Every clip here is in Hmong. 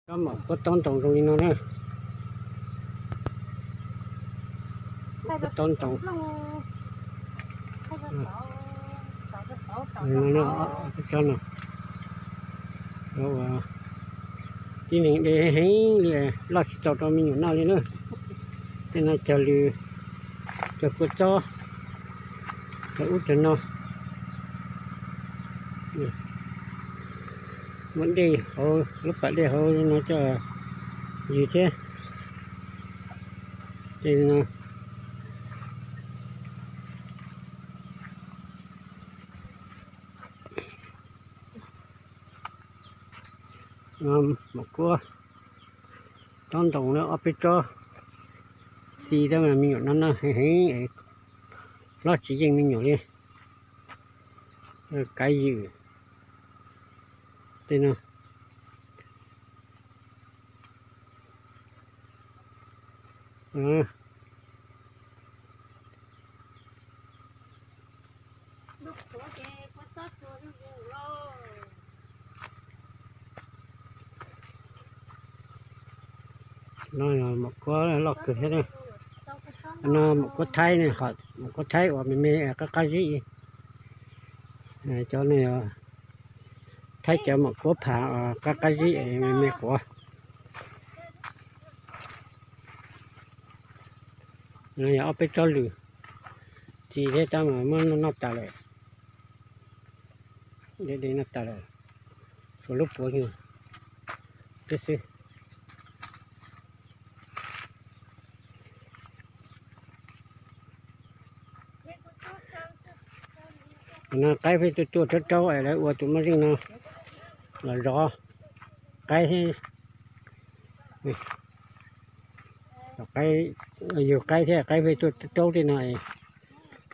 Tsob mom kuab taub ntoos zoo li no na. Kuab taub ntoos. Tsob no, tib neeg de heev li, loj tsis txaus rau me nyuam noj li na. Tej no cog lws, cog kua txob, cog ub cog no. Muaj dej hauv lub pas dej hauv no coj ywg thiab. Tej no mom kuab taub ntoos na, ob peb tsob txi tab mas me nyuam no noj heev heev, hlob tsis yeej me nyuam li. Kav ywm tej no. No mom kuab loj kawg thiab. No mom kuab thaib, mom kuab thaib uas me me qab qab zib. Cov no yog thaib cov mom kuab phav qab qab zib me me quav. No yog ob peb tsob lws txi thiab tab mas muab noj tas lawm. De de noj tas lawm, tshuav lub puav nyuag tib xwb. No qaib pheej tuaj tuaj rhaub rhaub es lawv ua tus moj zeej no los zov qaib. Qaib, yug qaib thiab qaib pheej tuaj rhaub tej no,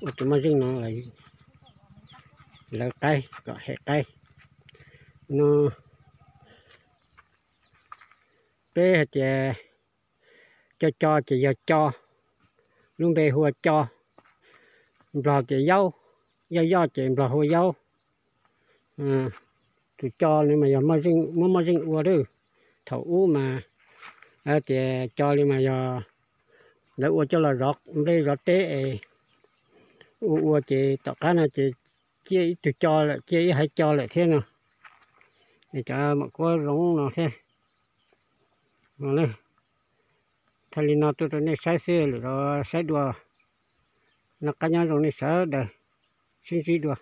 ua tus moj zeej no lawv qaib kom hem qaib. No peb hais tias co co ces yog co, lub npe hu ua co. Nplog tias yaub, yoj yoj ces nplog hu ua yaub. Tus co li mas yog muab moj zeej ua lawm. Thaum ub mas tias co li mas yog lawv ua coj los zov nplej zov teb es ua ua ces tom qab no ces ciaj ib tug co lawm, ciaj ib haiv co lawm thiab no. Cov mom kuab zoo no thiab. Thaij li no tuaj rau nej saib xwb, lwm zaus saib dua. Noj qab nyob zoo nej sawv daws, sib ntsib dua.